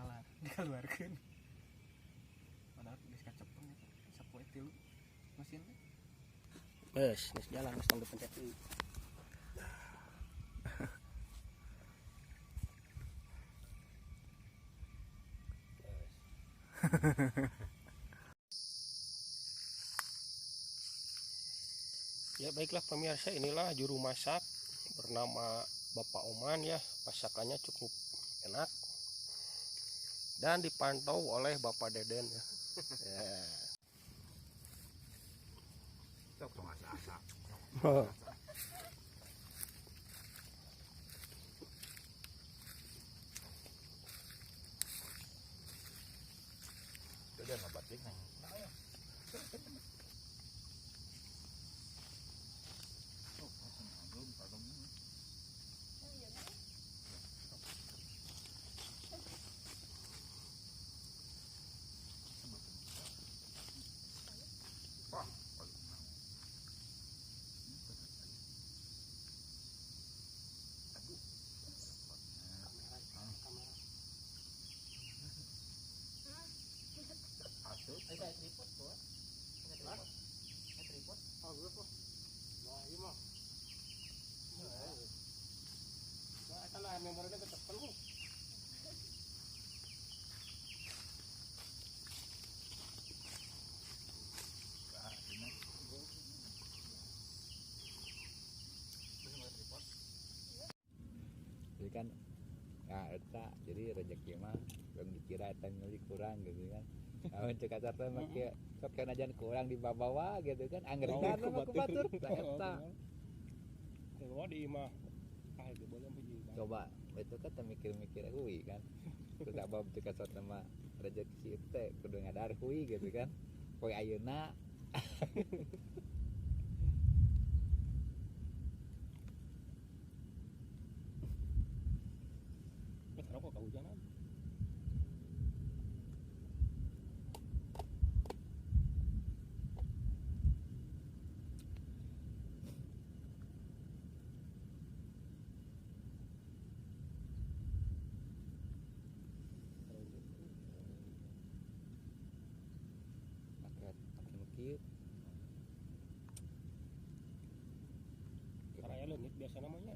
Kalar dikeluarkeun. Padahal geus kacepeng eta sapoe tilu mesin teh. Geus, geus jalan geus tong dipencet deui. Ya baiklah pemirsa, inilah juru masak bernama Bapak Oman ya. Masakannya cukup enak dan dipantau oleh Bapak Deden ya. Ya. Sok tong asa-asa. Itu dia ngabatik nang. Jadi kan nah eta jadi rezeki mah yang dikira eta ngeuli kurang gitu kan. Amun cek kasar teh mah kieu sok kanajan kurang dibawa gitu kan angger mah ku batur tah eta. Kalau di imah ah itu boleh hiji. Coba itu kan teh mikir-mikir hui kan. Terus abab cek kasar teh mah rezeki teh kudu ngadar hui gitu kan. Poe ayeuna rokok kehujanan. Pakai pakai Karaya leungit biasa namanya.